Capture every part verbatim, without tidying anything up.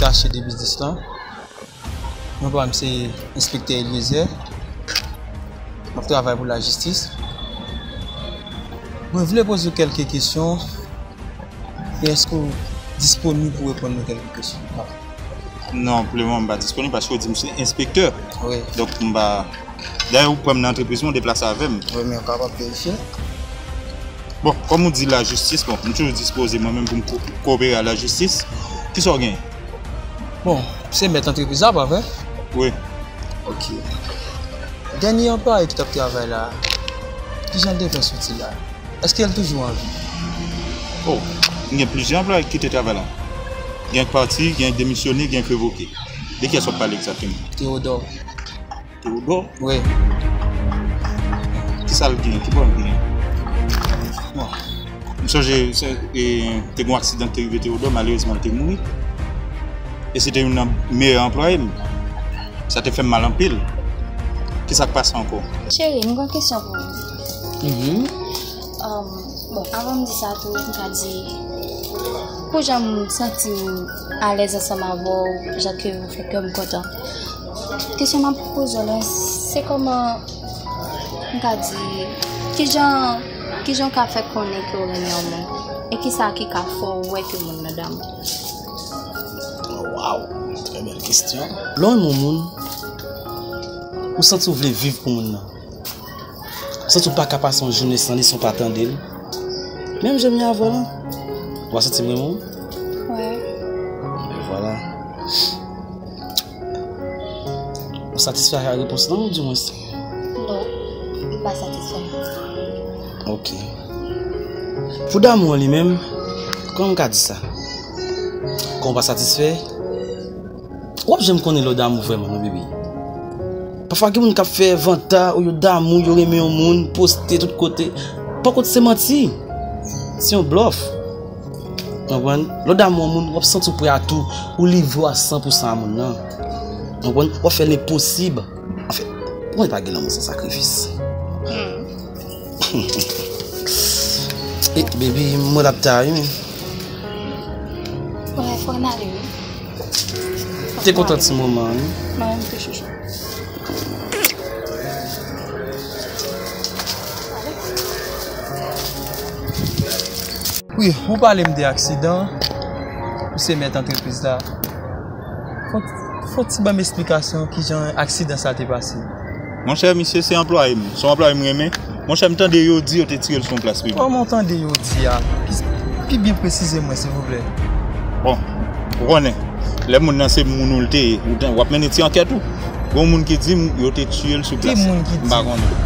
Tache de biznis lan. Non pa m se enspektè Eliezer. M ap travay pou lajistis. Mwen vle poze w kèlke kesyon. E èske w disponib pou reponn mwen kèlke kesyon? Non, pou lemoman m pa disponib paske w di m se enspektè. Wi. Donk m pa. Dayè ou pran m nan antrepriz mwen, ou deplase avè m. Wi, men w kapab verifye. Bon, kòm ou di lajistis, bon, m toujou dispoze mwen menm pou m ko- koopere a lajistis. Kisa w genyen? Bon, se mèt antrepriz la, pa vre? Wi. Ok. Dènye anplwaye ki t ap travay la, kijan l te fè soti la? Èske l toujou an vi? Oh, m gen plizyè anplwaye ki kite travay la. Gen k pati, gen k demisyone, gen k revoke. De kiyès w ap pale egzakteman? Teodò. Teodò? Wi. Kisa l genyen? Ki pwoblèm l genyen? Bon. M sonje se, e, te gen yon aksidan ki te rive Teodò, malerezman li te mouri. E se te youn nan meyè anplwaye m. Sa te fè m mal anpil. Kisa k pase ankò? Cheri, m gen yon kesyon pou ou. Mhm. Um, bon, avan m di sa tou, m ka di, pou jan m santi m alèz ansanm avè w, jan ke ou fè kè m kontan. Kesyon m ap poze w lan, se kòman, m ka di, kijan, kijan w ka fè konnen ke w renmen yon moun? E kisa ki ka fè w wè ke moun nan damou? Waw, trè bèl kesyon. Lè w renmen yon moun, ou santi w vle viv pou moun nan. Ou santi w pa ka pase yon jounen san li, san w pa tande l. Menm jan m ye avè w lan, ou pa santi m renmen w? Wi. Ebyen vwala. Ou satisfè a repons lan, ou di mwens? Non, m pa satisfè. Ok. Pou damou an li menm, kòman m ka di sa? Kòm ou pa satisfè, w ap janm konnen lè w damou vrèman, non, bebe. Pafwa, gen moun k ap fè vanta, o, yo damou, yo renmen yon moun, poste tout kote. Pakont, se manti. Se yon blòf. Ou konprann? Lè w damou yon moun, w ap santi w prè a tou, ou livre w a san pou san a moun nan. Ou konprann? W ap fè lenposib. Anfen, ou konn pa gen lanmou san sakrifis. Hmm. E, baby, mwen t ap ta, wi. Wè, fò n ale, wi. Te kontan ti moman, wi. Mwen menm tou, chouchou. Wi, ou pale m de aksidan, ou se mèt antrepriz la. Fò, fò ti ban m esplikasyon kijan aksidan sa te pase. Monchè, misye se anplwaye m. Se yon anplwaye m renmen. Monchè, m tande yo di yo te tire l sou yon plas piblik. Kòman w tande yo di a? Pi, pi byen presize mwen, silvouplè. Bon, ou konnen, lè moun nan se moun ou l te ye, ou tan-, w ap mennen ti ankèt ou. Gon moun ki di m yo te tiye l sou plas. Ki moun ki di? M pa konnen.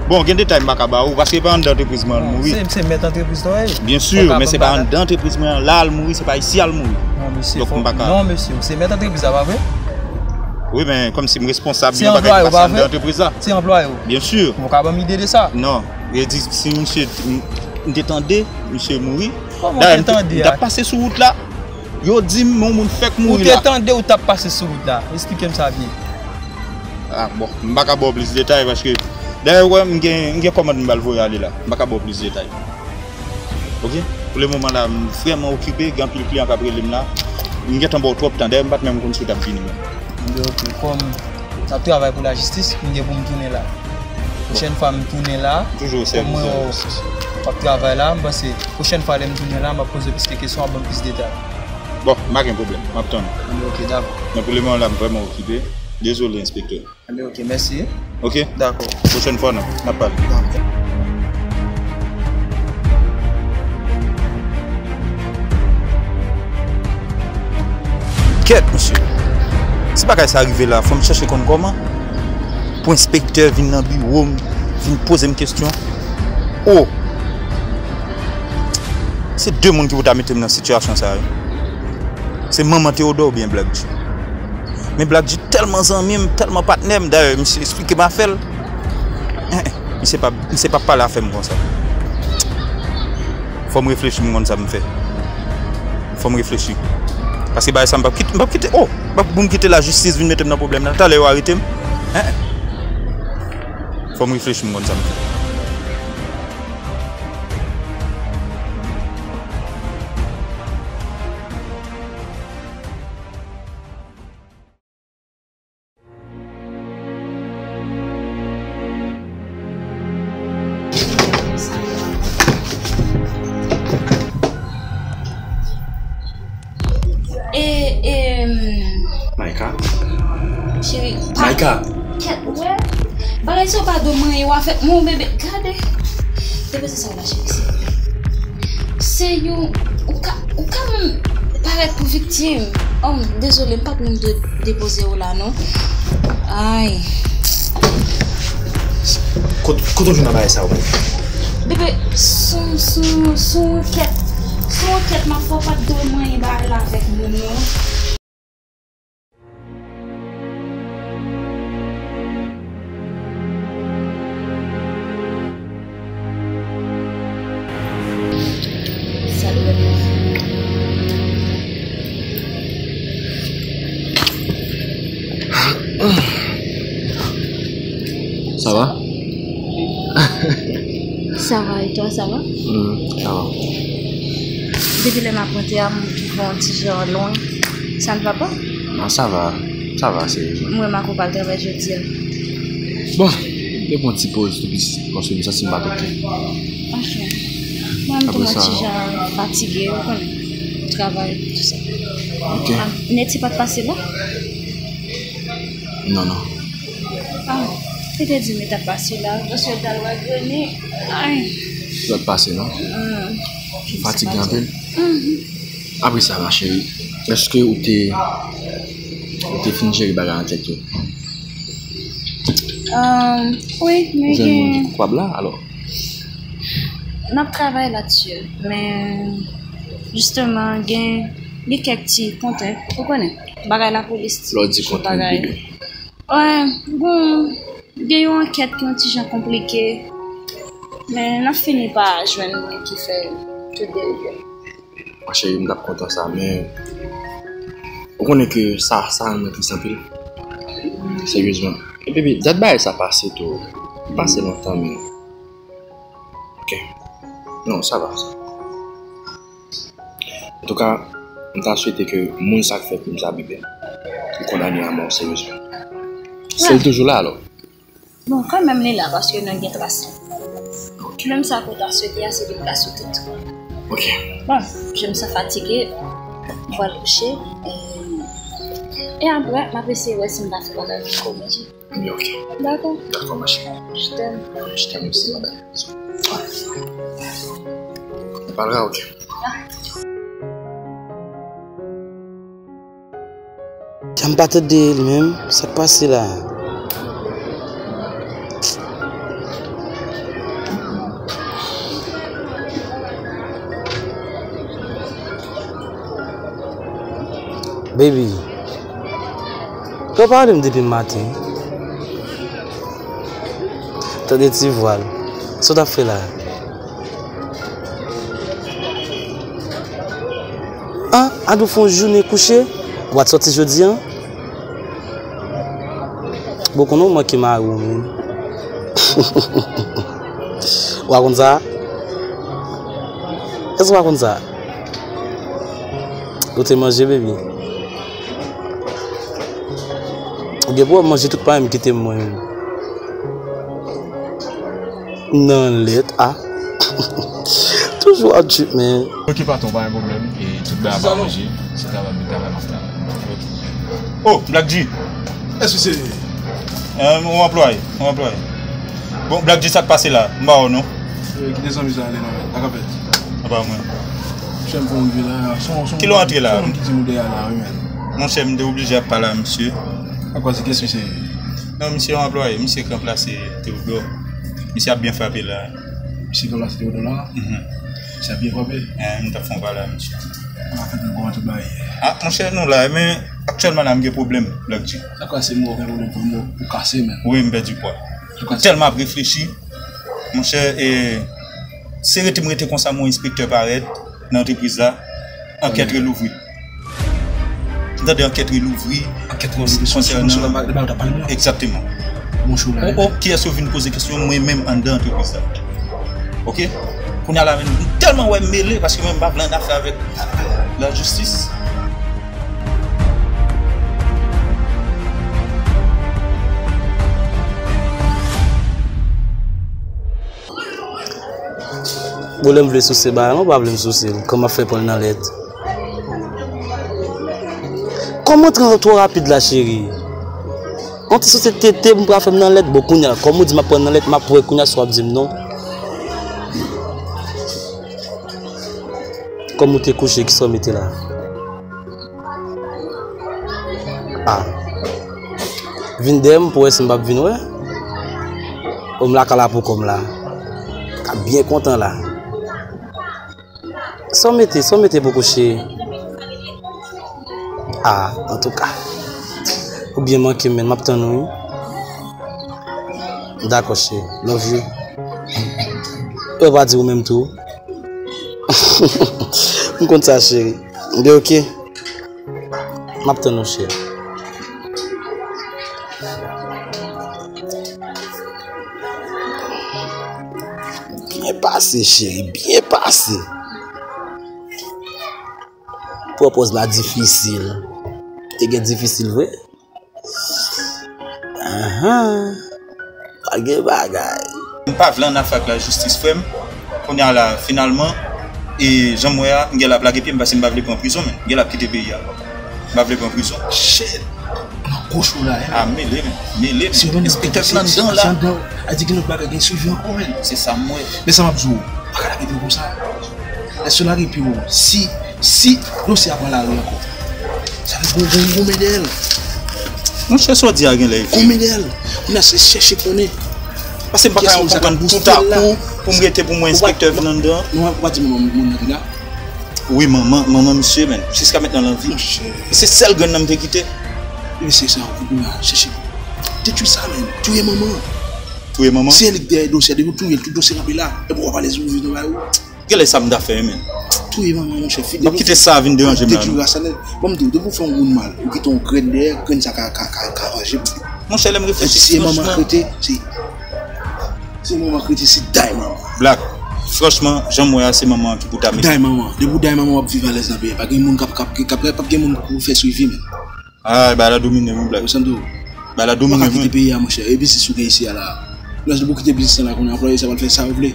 Bon, gen detay m pa ka ba ou, paske e pa anndan antrepriz mwen l mouri. Se, se mèt antrepriz la, wi. Byen si, men se pa anndan antrepriz mwen an la l mouri, se pa isi a l mouri. Non, mesye, donk, m pa ka. Non, mesye, se mèt antrepriz la, pa vre? Wi, men kòmsi m responsab de yon bagay ki pase anndan antrepriz la. Se anplwaye w? Byen si. Ou ka ban m ide de sa? Non. Yo di, si misye, m, m te tande, misye mouri. Kòman w te tande a? Dayè, m t ap pase sou wout la. Yo di m yon moun fèk mouri la. Ou te tande ou t ap pase sou wout la? Esplike m sa byen. Ah, bon, m pa ka ba w plis detay paske, dayè, ou wè, m gen, m gen kòmand m pral voye ale la. M pa ka ba w plis detay. Ok? Pou lemoman la, m vrèman okipe, gen anpil kliyan k ap rele m la. M gentan ba w twòp tan, dayè, m pa t menm konn si w t ap vini menm. Ebyen, ok, kòm n ap travay pou lajistis, m gen pou m tounen la. Pwochèn fwa m tounen la, kòm mwen wè w ap travay la, m panse pwochèn fwa lè m tounen la, m ap poze w plis de kesyon, w ap ban m plis detay. Bon, m pa gen pwoblèm, m ap tann ou. Ebyen, ok, dakò. Men pou lemoman la, m vrèman okipe. Dezole, enspektè. Ebyen, ok, mèsi. Ok? Dakò. Pwochèn fwa, non, n ap pale. Dakò. Kèt, mesye. Si bagay sa rive la, fò m chèche konn kòman pou enspektè vin nan biwo m, vin poze m kesyon. O! Se de moun ki pou ta mete m nan sitiyasyon sa yo. Se manman Teodò oubyen Black G. Men Black G tèlman zanmi m, tèlman patnè m, dayè, misye esplike m afè l. Misye pa, misye pa pale afè m konsa. Fò m reflechi, m konn sa m fè. Fò m reflechi. Paske bagay sa m p ap kite, m p ap kite, o, m p ap pou m kite lajistis vin mete m nan pwoblèm nan. Talè yo arete m. Fò m reflechi, m konn sa m fè. Maïka. Kèt, wè. Bagay sa yo pa dwe manyen w avèk mwen, bebe. Gade. Bebe, se sa w la, cheri, se. Se yon, ou ka, ou ka menm parèt pou viktim. Oh, dezole, m pa t menm dwe depoze w la, non. Ay. Kot, kote w jwenn nan bagay sa yo menm? Bebe, sou, sou, sou kèt. Sou kèt, m ap fè w pa t dwe manyen bagay la avèk moun, non. Sa va? Ça va et toi, ça va? Mm, ça va. Depi lè m ap monte a, m twouve yon ti jan lwen. Ça ne va pas? Non, ça va. Ça va, c'est... M wè Marco pa travay jodi a. Bon, m te pran ti poz tou piti, paske m santi m pa t oke. Ok. Mwen, m tou yon ti jan fatige, ou konnen. Travay, tout sa. Ok. Ah, Netty pa t pase la? Non, non. Ah, li te di m li t ap pase la, paske l t al wè Granny. Ay. Li t ap pase, non? Mm. Ou fatige anpil? Mhm. Apre sa, ma chérie, èske ou te, ou te fin jere bagay nan tèt ou? Euh, wi, men gen... Ou jwenn moun ki koupab la, alò? N ap travay la dsi, men jisteman, gen, gen kèk ti kontrent, ou konnen, bagay lapolis, ti bagay. Lè w di kontrent, bebe. Wè, bon, gen yon ankèt ki yon ti jan konplike, men n ap fini pa jwenn moun ki fè tout derive. Monchè, m t ap kontan sa, men ou konnen ke sa, sa rann mwen tris anpil. Seryezman. Epi, dat bagay sa pase tou. Li pase lontan, men. Ok. Non, sa va, sa. Antouka, m ta swete ke moun sa k fè krim sa, bebe, li kondane a mò, seryezman. Si l toujou la, alò. Bon, kanmenm li la, paske nou gen tras li. Menm sa ke w ta swete a, se li k ta swete tou. Ok. Bon, je me sens fatiguée. M pral kouche. E, e apre, m ap eseye wè si m pa fè bagay pou kòm. Ebyen, ok. Dakò. Dakò, ma chérie. Je t'aime. Je t'aime aussi, ma belle. Ou pa la, ok. Jan m pa tande li menm, sa k pase la? Baby. Ou pa rele m depi maten. Tande ti vwa l. Sa w t ap fè la? Ah, Adou fè yon jounen kouche. Ou pa t sòti jodi a? Bon, konnen w manke mari w menm. Ou pa konn sa? Èske w pa konn sa? Ou te manje, baby? Ou gen pou w ap manje tout, pa menm kite m mwen menm. Nan lèt a. Toujou ap trip, man. Ok, patwon, pa gen pwoblèm. E tout bagay pa manje. Se travay, m travay, m ap travay. Ok. Oh, Black G. Èske se... Euh, yon anplwaye, yon anplwaye. Bon, Black G, sa k pase la? M pa wè w, non. Eh, kite zanmi sa ale, non, men. Sa k ap fèt? Apa mwen. Monchè, m fè yon rive la. Son, son... Kilè w antre la? Son moun ki di m ou deyò la, wi, men. Monchè, m te oblije ap pale a misye. Akoz kiyès misye ye? Non, misye yon anplwaye, misye k ranplase Teodò. Misye ap byen frape la. Misye k ranplase Teodò la? Mhm. Misye ap byen frape? Eh, m t ap fè yon pale a misye. An fèt, nou kòman tout bagay ye? Ah, monchè, nou la, men aktyèlman la, m gen pwoblèm, Black G. Sa k pase, m wè w gen pwoblèm pou, pou kase, men. Wi, m pèdi pwa. Pou kase. Tèlman ap reflechi, monchè, e, se rete m rete konsa, m wè enspektè parèt nan antrepriz la, ankèt relouvri. M tande ankèt relouvri konsènan, egzakteman. Oh, oh, kiyès yo vin poze kesyon, mwen menm anndan antrepriz la. Ok? Kounye a la, m tèlman wè m mele, paske mwen m pa vle annafè avèk lajistis. Bon, lè m vle souse bagay, mwen pa vle m souse l. Kòman fè pran l nan lèt? Kòman antre an twò rapid la, cheri? Yon ti sosyete tete pou m pral fè m nan lèt. Bon, kounye a, kòm ou di m ap pran nan lèt, m ap wè kounye a si w ap di m non. Kòm ou te kouche, kisa w mete la? Ah. Vin dèyè m pou wè si m p ap vin wè. O m lakay la pou kò m la. K ap byen kontan la. Sa w mete, sa w mete pou kouche? Ah, antouka. Ou byen manke m, men m ap tann ou, wi. Dakò, cheri. Love you. Ou pa di ou menm tou. M konn sa, cheri. Be, ok. M ap tann ou, cheri. Byen pase, cheri, byen pase. Pran pòz la difisil. Te gen difisil vre? Ahan. Pa gen bagay. M pa vle annafè ak lajistis, frè m. Kounye a la, finalman, e jan m wè a, m gen la ap lage pye m paske m pa vle pran prizon, men. M gen la ap kite peyi a. M pa vle pran prizon. Shit. Nan goch ou la, hein? Ah, mele, men. Mele, men. Enspektè Flandan la. A di gen lòt bagay, gen swivi ankò, men. Se sa m wè. Men sa m ap di w, pa ka lage pye w konsa. Lè sou lage pye w, si, si dosye a pran lari ankò, sa vle di gon, gon, gon men dèyè l. Monchè, sa w di a gen lè e vre. Gon men dèyè l. Kounye a se chèche konnen. Paske m pa ka konprann toutakou pou m rete pou m wè enspektè vin anndan. Non, ou pa di manman moun nan ki la? Wi, manman, manman misye, men. Jiska mentnan l an vi. Monchè. E se sèl grenn nan m te kite. Mesye sa, ou konnen chèche. Detwi sa, men. Touye manman. Touye manman? Se li k dèyè dosye a, depi w touye l, tout dosye kanpe la. Epi w ap pale sou vin nan bagay ou. Genlè sa m ta fè, men. Touye manman, monchè, fidèl. M ap kite sa vin deranje m la, non. Detwi ras la nèt. Bon, m di w, depi w fè yon moun mal, ou kite yon grenn dèyè, grenn sa ka, ka, ka, ka vanje pou li. Monchè, lè m reflechi, franchman. Si manman k rete, se, si manman k rete, se day manman. Black, franchman, jan m wè a, se manman an ki pou ta mete. Day manman. Depi w day manman, w ap viv alèz nan peyi a. Pa gen moun k ap, k ap, k ap, k ap gen moun pou fè swivi, men. Ah, bagay la domine wi, Black. Ou santi w? Bagay la domine wi. Ou pa ka kite peyi a, monchè. E biznis ou gen isi a la. Lè ou kite biznis la kounye a, anplwaye sa pral fè sa yo vle.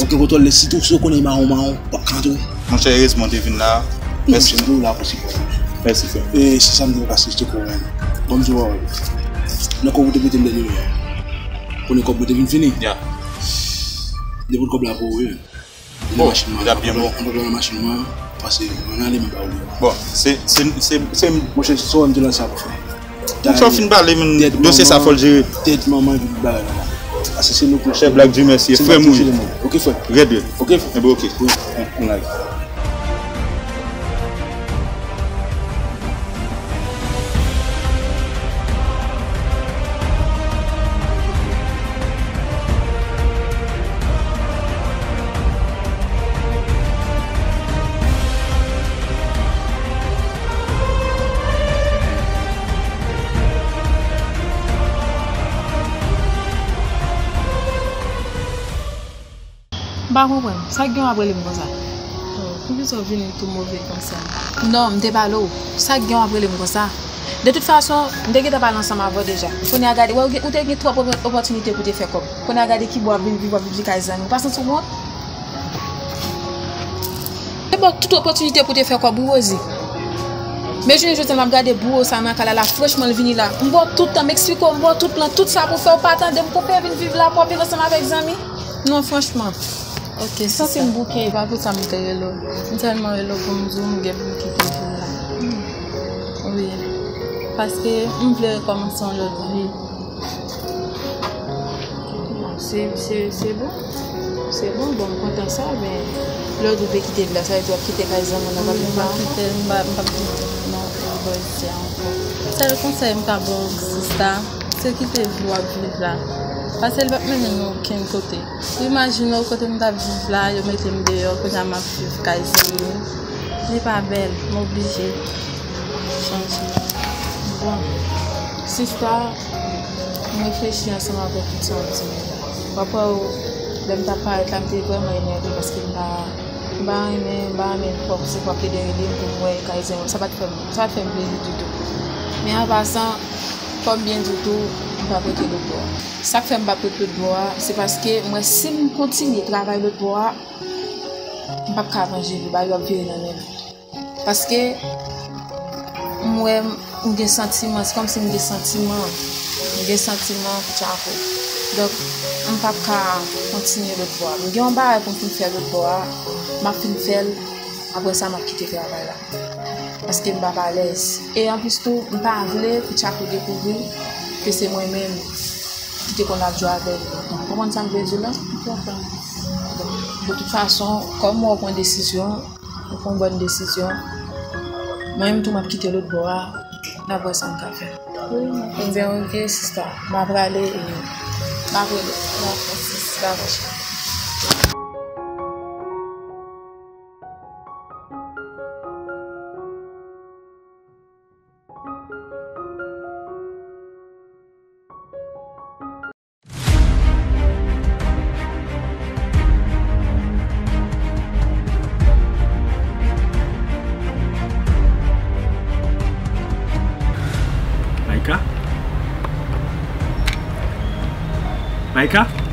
Ou gen kontwòl li, sitou si w konnen mawon mawon, w ap ka antre. Monchè, erezman w te vin la. Mèsi. Ou la pou sipò. Mèsi, frè. E se sa m te pase, se te kò mwen. Bon, m di w, nan kòb ou te prete m dènye mwa. Konnen kòb mwen te vin fini. Ya. Depi kòb la pou ou, wi. Bon, machin mwen, deja byen bon. Ann pran machin mwen, pase ann ale m ba ou. Bon, se, se, se, se. Monchè, se sa w di la sa pou fè. Monchè, w fin pale, men dosye sa fò l jere. Tèt manman epi bagay la. Pase se nou ki. Monchè, Black Dream, mèsi, frè m ou ye. Ok, frè. Rèd, rèd. Ok, frè. Enben, ok. Wi. Ann ale. M pa konprann. Sa k gen w ap rele m konsa? Oh, poukisa w vini tou move konsa? Non, m te pale w. Sa k gen w ap rele m konsa? De tout fason, m te gentan pale ansanm avè w deja. Kounye a gade, wè, ou gen, ou te gen twòp opò-, opòtinite pou te fè kòb. Kounye a gade ki bò w ap vin viv, w ap viv kay zanmi w. Pa santi w wont? Te ba w tout opòtinite pou te fè kòb wi, Rosie. Men jounen jodi a m ap gade bouwo sa nan kay la la, franchman l vini la. M ba w tout tan, m eksplike w, m ba w tout plan, tout sa pou fè, w pa tande m, konpè vin viv la, pou w ap viv ansanm avèk zanmi. Non, franchman. Ok, si se m bouke, e pa pou sa m te rele w. M sèlman rele w pou m di w m gen pou m kite vil la. Wi. Paske m vle rekòmanse yon lòt vi. Bon, se, se, se bon. Se bon, bon, m kontan sa, men lè w di w te kite vil la, sa vle di w ap kite kay zanmi w nan Guadeloupe la ankò? Non, m p ap kite, m p ap, m p ap kite non, e bò isi a ankò. Sèl konsèy m ka ba w, sista, se kite vi w ap viv la. Paske li p ap mennen nou okenn kote. Ou imajine w kote m t ap viv la, yo mete m deyò, kounye a m ap viv kay zanmi. Li pa bèl, m oblije chanje. Bon, sista, m reflechi ansanm avèk tout sa w di m yo la. W ap wè w, lè m t ap parèt la, m te vrèman enève paske m pa, m pa renmen, m pa renmen kòm se w ap plede rele m pou m wè kay zanmi w. Sa pa t fè m, sa pa t fè m plezi ditou. Men an pasan, kòm byen ditou, m p ap rete lòt bò a. Sa k fè m p ap rete lòt bò a, se paske m wè si m kontinye travay lòt bò a, m p ap ka ranje li, bagay yo ap vire nan men m. Paske m wè m, M gen santiman, se kòmsi m gen santiman. M gen santiman pou Tchako. Donk, m p ap ka kontinye lòt bò a. M gen yon bagay pou m fin fè lòt bò a, m ap fin fè l, apre sa m ap kite travay la. Paske m p ap alèz. E anplis tou, m pa vle pou Tchako dekouvri ke se mwen menm ki te konn ap jwe avè l lontan. Ou konprann sa m vle di w la? M konprann. Donk, de tout fason, kòm mwen pran desizyon, ou pran bòn desizyon, mwen menm tou m ap kite lòt bò a, n ap wè sa m ka fè. Wi, m konprann. Ebyen, oke, sista. M ap prale e m ap rele. Dakò, sis. Dakò, cheri. Laïka? Laïka?